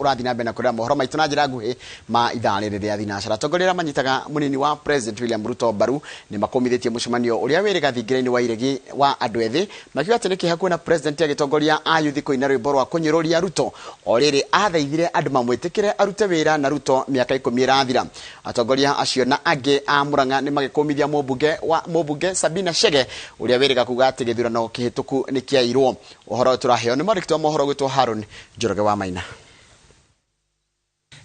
Ũrathiĩ na mbere na kũrera mohoro maitũ na njĩra nguhĩ ma ithaa rĩrĩ rĩa thinacara. Atongoria arĩa manyitaga mũnini wa President William Ruto mbaru nĩ makũmithĩtie mũcemanio ũrĩa wĩrĩ gathingira-inĩ wa iregi wa andũ ethĩ, makiuga atĩ nĩ kĩeha kuona President agĩtongoria ayuthi kũina rwĩmbo rwa kũnyũrũria Ruto o rĩrĩ athaithire andũ mamwĩtĩkĩre arute wĩra na Ruto mĩaka 10 ĩrathira. Atongoria acio na angĩ a Murang'a nĩ magĩkũmithia mũmbunge wa mũmbunge Sabina Chege ũrĩa wĩrĩga kuga atĩ gĩthurano kĩhĩtũku nĩ kĩairwo. Ũhoro ũyũ tũraheo nĩ mwandĩki wa mohoro gwĩtwo Harun Njoroge wa Maina.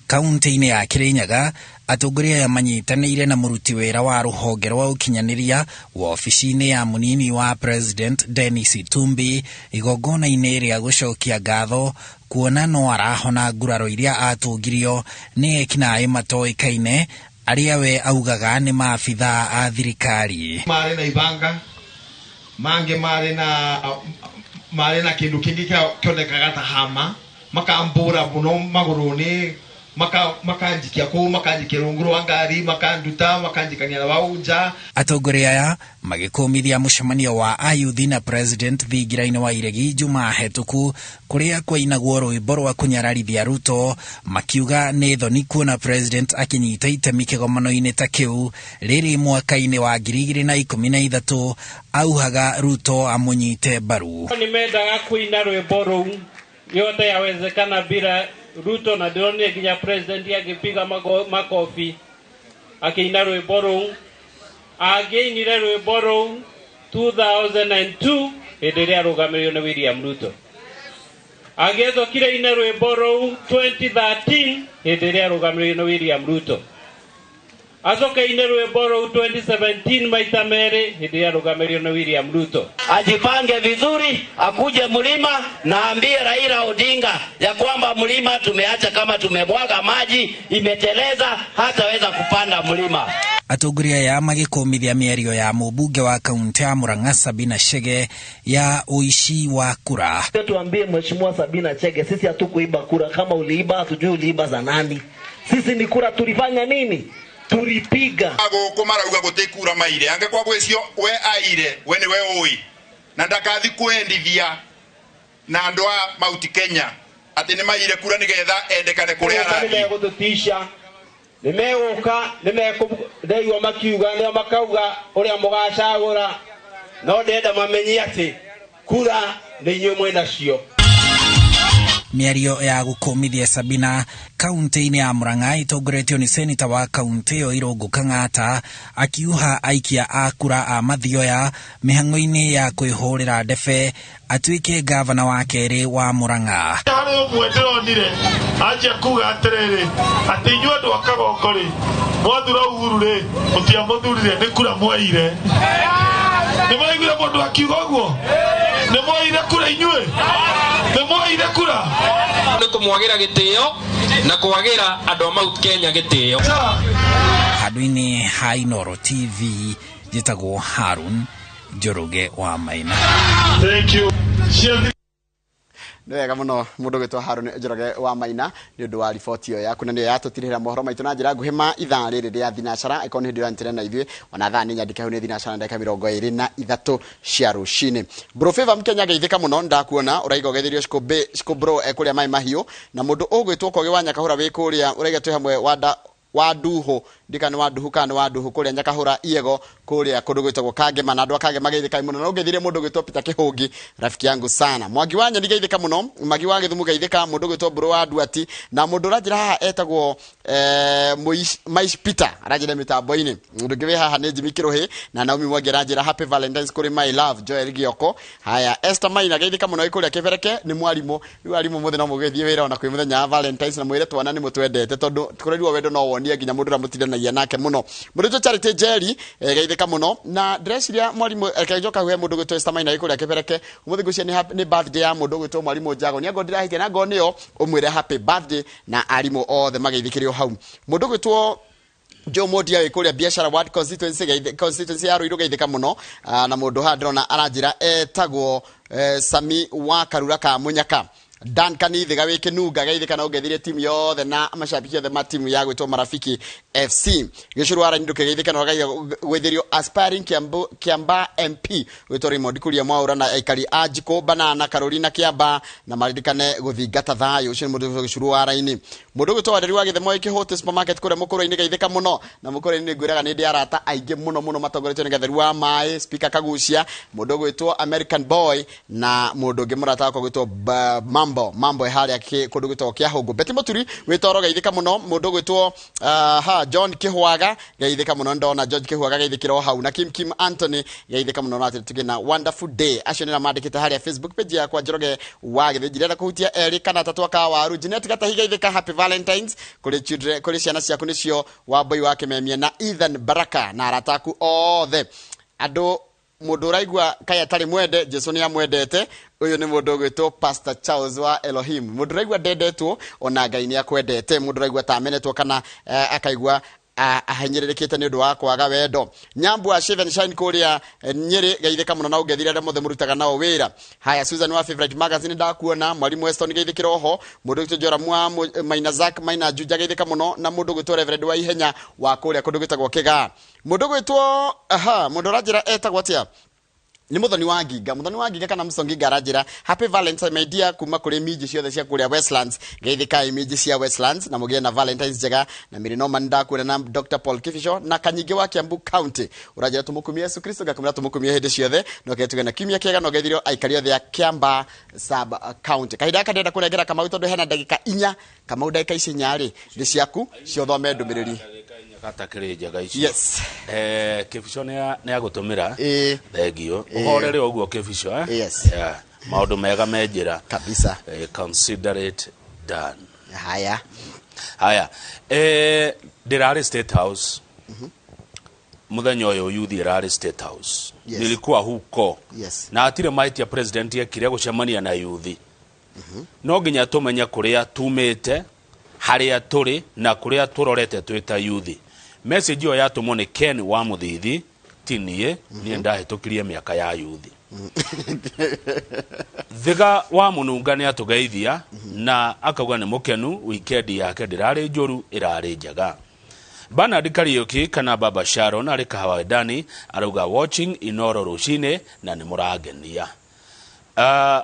Kaunti-inĩ ya Kirinyaga, atongoria aya manyitanĩire na mũruti wĩra wa rũhonge rwa ũkinyanĩria wabici-inĩ ya mũnini wa President Dennis Itumbi igongona-inĩ rĩa gũcokia ngatho kuona no arahona nguraro iria atũngirio nĩ ekinaĩ matoĩkaine arĩa we augaga nĩ maabithaa a thirikari. Marĩ na ibanga, mangĩ marĩ na kĩndũ kĩngĩ kĩonekaga ta hama, makambũra mũno magũrũ-inĩ, makanjikia kũu, makanjikia rungu rwa ngari, makanduta, makanjikania na wau nja. Atongoria aya magĩkũmithia mũcemanio wa ayuthi na President thingira-inĩ wa iregi Jumaa hetũku kũrĩa kwainagwo rwĩmbo rwa kũnyararithia Ruto, makiuga nĩ thoni kuona President akĩnyita itemi kĩgomano-inĩ ta kĩu rĩrĩ mwaka-inĩ wa 2013 auhaga Ruto amũnyite mbaru. Nĩ mendaga kũina rwĩmbo rũu, yote yawezekana bila Ruto, na ndĩronire nginya President agĩpiga makofi akĩina rwĩmbo rũu. Angĩinire rwĩmbo rũu 2002 hĩndĩ ĩrĩa arũgamĩrĩirwo nĩ William Ruto, angĩethokire ine rwĩmbo rũu 2013 hĩndĩ ĩrĩa arũgamĩrĩirwo nĩ William Ruto, acoke ine rwĩmbo rũu 2017 maita merĩ hĩndĩ ĩrĩa arũgamĩrĩirwo nĩ William Ruto. Ajipange vizuri, akuje mlima na ambie Raila Odinga ya kwamba mlima tumeacha kama tumemwaga maji, imeteleza, hataweza kupanda mlima. Atongoria aya magĩkũmithia mĩario ya mũmbunge wa kaunti ya Murang'a Sabina Chege ya ũici wa kura. Tuambie Mheshimiwa Sabina Chege, sisi hatukuiba kura. Kama uliiba, hatujui uliiba za nani. Sisi ni kura tulifanya nini? Tulipiga. Gũkũ marauga gũtĩ kura maire, angĩkorwo gwĩcio we aire, we nĩwe ũĩ na ndakathi kwendithia na andũ a Mount Kenya atĩ nĩ maire kura nĩgetha endekane kũrĩa arathiĩ. Nĩmegũtũtisha, nĩmegũka, nĩmekũndeigua makiuga, nĩo makauga ũrĩa mũgacagũra, no ndĩrenda mamenye atĩ kura nĩ inyuĩ mwĩnacio. Mĩario ya gũkũmithia Sabina kaunti-inĩ ya Murang'a ĩtongoretio nĩ seneta wa kaunti ĩyo Irũngũ Kang'ata akiuha aikia a kura a Mathioya mĩhang'o-inĩ ya kwĩhũrĩra ndebe atuĩke gavana wa kerĩ wa Murang'a. Harĩ ũmwe ndĩronire anjia kuga atĩrĩrĩ, atĩ inyuĩ andũ a Kagongo rĩ, mwathura Uhuru rĩ, mũtiamũthurire, nĩ kura mwaire. Nĩ mwaiguire mũndũ akiuga ũguo? Nĩ mwaire kura inyuĩ? Nĩ mwaire kura? Nĩ kũmwagĩra gĩtĩo na kwagĩra andũ a Mount Kenya gĩtĩo. Handũ-inĩ ha Inooro TV, njĩtagwo Harun Njoroge wa Maina. Thank you. Nĩ wega mũno mũndũ gwĩtwo Harun Njoroge wa Maina nĩ ũndũ wa riboti ĩyo yaku, na nĩyo yatũtirĩra mohoro maitũ na njĩra nguhĩ ma ithaa rĩrĩ rĩa thinacara. Ĩkorwo nĩ hĩndĩ ũranyitanĩra na ithuĩ, ona thaa nĩ nyandĩke hau nĩ thinacara na ndagĩka 23 cia rũcinĩ. Bro Favor Mkenya, geithĩka mũno, ndakuona ũraiga ũgeithĩrio Shiko bro kũrĩa Mai Mahiũ, na mũndũ ũgwĩtwo Kogi wa Nyakahũra wĩ kũrĩa ũraiga twĩ hamwe wa wa nduhu, ndika nĩ wa nduhu kana nĩ wa nduhu kũrĩa Nyakahũra Iego, kũrĩa kũndũ gwĩtagwo Kangema, na andũ a Kangema geithĩkai mũno. Na ũngeithĩrie mũndũ gwĩtwo Peter Kĩhũngi, rafiki yangu sana. Mwangi wa Nyoni, geithĩka mũno. Mwangi wa Gĩthumo, geithĩka. Mũndũ gwĩtwo Mbũrũ wa Nduati, na mũndũ ũranjĩra haha etagwo Maish Peter aranjĩra mĩtambo-inĩ. Mũndũ ũngĩ wĩ haha nĩ Jimmy Kĩrũhĩ na Naomi Mwangi aranjĩra happy Valentines kũrĩ my love Joel Gioko. Haya, Esther Maina, geithĩka mũno wĩ kũrĩa Kĩbereke, nĩ mwarimũ. Rĩu arimũ mũthĩ no mũgĩthiĩ wĩra ona kwĩ mũthenya wa Valentines na mwĩre twana nĩ mũtwendete, tondũ kũrĩrwo wendo no wonie nginya mũndũ ũrĩa mũtindanagia nake mũno. Mũndũ Charity Njeri, geithĩka mũno, na ndĩreciria mwarimũ, reke njoka huhe mũndũ gwĩtwo Esther Maina wĩ kũrĩa Kĩbereke. Ũmũthĩ ngwĩciria nĩ birthday ya mũndũ gwĩtwo mwarimũ Njago, nĩ angorwo ndĩrahĩtia, na angorwo nĩyo ũmwĩre happy birthday, na arimũ othe mageithĩkĩre o hau. Mũndũ gwĩtwo Joe Modia wĩ kũrĩa Biashara Ward constituency, constituency ya Ruiru, geithĩka mũno. Na mũndũ haha ndĩrona aranjĩra etagwo Sami wa Karura ka Munyaka. Duncan Ithiga wĩ Kĩnunga, geithĩka na ũngeithirie timu yothe na mashabiki othe ma timu ya gwĩtwo Marafiki FC. Gĩcũrũ wa raini ndũkĩgeithĩka na ũgageithĩrio aspiring Kiamba MP gwĩtwo Raymond Kuria Mwaura na aikari a Njikũ Banana Carolina Kiamba na maririkane gũthingata thayũ. Ũcio nĩ mũndũ ũgwĩtwo Gĩcũrũ wa raini. Mũndũ ũgwĩtwo Wanderi wa Gĩthemo Kĩhũte supermarket kũrĩa Mũkũrwe-inĩ, geithĩka mũno na Mũkũrwe-inĩ. Ngwĩraga nĩ ndĩ arata aingĩ mũno mũno matongoretio nĩ Gatheru wa maĩ, Speaker Kagucia, mũndũ ũgwĩtwo American Boy na mũndũ ũngĩ mũrata wakwa ũgwĩtwo Mambo Mambo e harĩa kũndũ gwĩtagwo Kĩahũngũ. Betty Mũturi wĩtoro, geithĩka mũno. Mũndũ ũgwĩtwo ha John Kĩhwaga, geithĩka mũno. Ndona George Kĩhwaga, geithĩkĩra o hau, na Kim Kim Anthony, geithĩka mũno na atĩ tũgĩe na wonderful day. Acio nĩ mandĩkĩte harĩa Facebook page yakwa Njoroge wa Gĩthĩnji. Ndĩrenda kũhutia erĩ kana atatũ aka waru. Jeanette Gatahi, geithĩka. Happy Valentines kũrĩ children, kũrĩ ciana ciaku nĩcio Wambui wa Kĩmemia na Ethan Baraka na arata aku othe. Andũ mũndũ ũraigua kaĩ atarĩ mwende, Jesu nĩ amwendete. Ũyũ nĩ mũndũ ũgwĩtwo Pastor Charles wa Elohim. Mũndũ ũraigua ndendetwo, ona Ngai nĩ akwendete. Mũndũ ũraigua ta amenetwo kana akaigua ahinyĩrĩrĩkĩte nĩ ũndũ wa kwaga wendo. Nyambu wa Shave and Shine kũrĩa Nyĩrĩ, geithĩka mũno na ũngethire arĩa mothe mũrutaga nao wĩra. Haya, Susan wa Favorite Magazine, ndakuona. Mwalimu Weston, geithĩkĩra oho. Mũndũ ũgwĩtwo Joramu wa Maina Zack Maina Juja, geithĩka mũno, na mũndũ ũgwĩtwo Reverend wa Ihenya wa kũrĩa kũndũ gwĩtagwo Kĩgaa. Mũndũ ũgwĩtwo, aha, mũndũ ũranjĩra etagwo atĩa, nĩ Mũthoni wa Nginga, Mũthoni wa Nginga kana Mũsonginga, aranjĩra happy Valentine my dear, kuma kũrĩ minji ciothe cia kũrĩa Westlands. Geithĩkai minji cia Westlands na mũgĩe na Valentines njega. Na Mary Norman ndakuona, na Dr Paul Kibicho na Kanyingĩ wa Kiambu County, ũranjĩra tũmũkumie Yesu Kristo. Ngakumĩra tũmũkumie hĩndĩ ciothe no ketuge na kiumia kĩega, no geithirio aikari othe a Kiamba sub county. Kahinda gaka ndĩrenda kũnengera Kamau tondũ hena ndagĩka 4. Kamau, ndagĩka ici 4 rĩ nĩ ciaku ciothome ndũmĩrĩri. Gatakĩrĩ njega icio. Yes. Kĩbico nĩ agũtũmĩra. Thengio. Ĩĩ. Ũhorere ũguo Kĩbico, eh? Yes. Yeah. Maũndũ mega me njĩra. Kabisa. Consider it done. Haya. Haya, ndĩrarĩ State House mũthenya ũyũ, yuthi ĩrarĩ State House. Nilikuwa huko na hatirĩ mahĩtia president ekire gũcemania na yuthi. No nginya tũmenye kũrĩa tumĩte, harĩa tũrĩ na kũrĩa tũrorete twĩ ta yuthi. Message ĩyo yatũmwo nĩ Ken wa Mũthithi, ti niĩ. Niĩ ndahĩtũkirie mĩaka ya yuthi. Thiga wa Mũnunga nĩ atũgeithia na akauga nĩ mũkenu, weekend yake ndĩrarĩ njũru, ĩrarĩ njega. Bernard Kariuki kana Baba Sharon arĩ Kahawa Wendani arauga watching Inoro rũcinĩ na nĩ mũrangenia.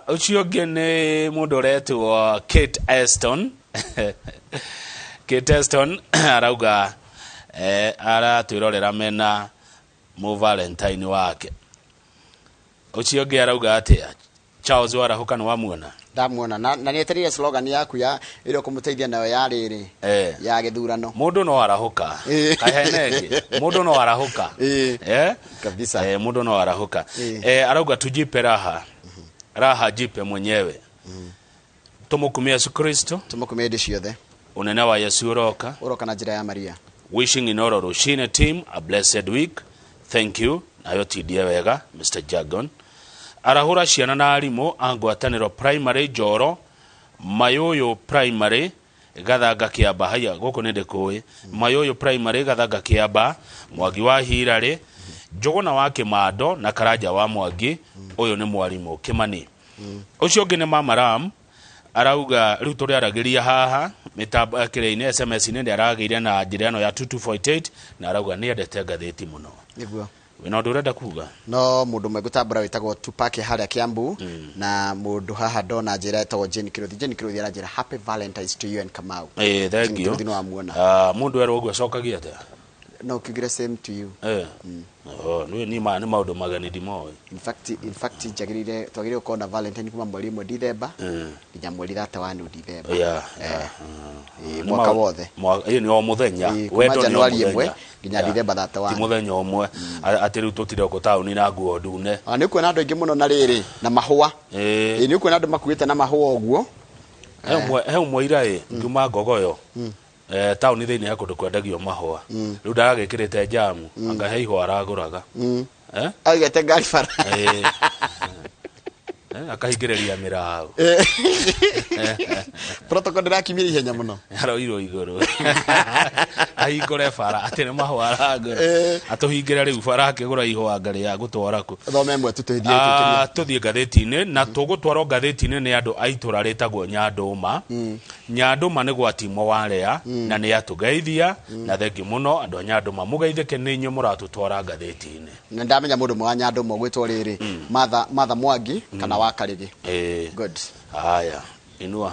Ũcio ũngĩ nĩ mũndũ ũretwo Kate Eston. Kate Eston arauga aratwĩrorera mena mũ Valentine wake. Ũcio ũngĩ arauga atĩa? Charles Warahũka nĩ wamuona? Ndamuona na nĩ etereire slogan yaku ya ĩrĩa ũkũmũteithia nayo ya rĩrĩ ya gĩthurano. Mũndũ no arahũka. Kahene ĩngĩ mũndũ no arahũka. Kabisa. Mũndũ no arahũka. Arauga tujipe raha, raha jipe mwenyewe. Tũmũkumie Yesu Kristo. Tũmũkumie hĩndĩ ciothe. Ũnene wa Yesu ũroka. Ũroka na njĩra ya Maria. Wishing Inoro Rushine team a blessed week, thank you. Nayo tindie wega Mr Jagon. Arahũra ciana na arimũ a ngwatanĩro primary Njoro, Mayũyũ primary, Gathanga Kĩamba. Haya, gũkũ nĩ ndĩkũĩ. Mayũyũ primary, Gathanga Kĩamba, Mwangi wa Hirarĩ, Njũgũna wa Kĩmando na Karanja wa Mwangi. Ũyũ nĩ mwarimũ Kĩmani. Ũcio ũngĩ nĩ Mama Ram, arauga rĩu tũrĩaragĩria haha mĩtambo kĩrĩa-inĩ SMS-inĩ nĩ aragĩire na njĩra ĩno ya 2248 na arauga nĩ endete ngathĩti mũno. Nĩguo. Wĩna ũndũ ũrenda kuga? No mũndũ ũmwe ngũtambũra wĩtagwo Tupac harĩa Kiambu, na mũndũ haha ndona njĩra etagwo Jane Kĩrũthi. Jane Kĩrũthi aranjĩra happy Valentines to you and Kamau. Thank Jane you. Kĩrũthi nĩ wamuona? Ah, mũndũ erwo ũguo acokagia atĩa? No kiugire same to you. Oh, nĩ niĩ maya nĩ maũndũ mageni ndimoĩ. In fact njagĩrĩire, twagĩrĩire gũkorwo na Valentine kuma mweri 1 Dithemba nginya mweri 31 Dithemba. Ĩĩ, Nĩ mwaka wothe. Ĩĩ, nĩ o mũthenya. Ĩĩ, kuma Wendo nĩ o Januari 1 mũthenya. nginya Dithemba 31. Ti mũthenya ũmwe. Atĩ rĩu tũtire gũkũ taũni na nguo ndune. Ona nĩ ũkuona andũ aingĩ mũno na rĩrĩ na mahũa. Ĩĩ, nĩ ũkuona andũ makuĩte na mahũa ũguo. He ũmwe ira ĩ ngiuma Ngogoyo, taũni thĩinĩ he kũndũ kwendagio mahũa. Rĩu ndagagĩkĩrĩte jamu, anga he ihũa aragũraga. Aigĩte ngari bara. Ĩĩ. Akahingĩrĩria mĩraũ. Protocol ndĩrakiumia ihenya mũno. Aroirwo igũrũ ahingũre bara atĩ nĩ mahũa aragũra, atũhingĩre rĩu bara akĩgũra ihũanga rĩa gũtwara kũ. Thome ĩmwe tu tũthiĩ. Ah, tũthiĩ ngathĩti-inĩ na tũgũtwarwo ngathĩti-inĩ nĩ andũ a itũra rĩtagwo Nyandũma. Nyandũma nĩ gwa Timo Warea na nĩ atũgeithia na thengiũ mũno andũ a Nyandũma, mũgeithĩke nĩ inyuĩ mũratũtwara ngathĩti-inĩ. Na ndamenya mũndũ ũmwe wa Nyandũma ũgwĩtwo rĩrĩ Martha, Martha Mwangi kana wa Karĩgĩ. Ĩĩ. Good. Haya, inua.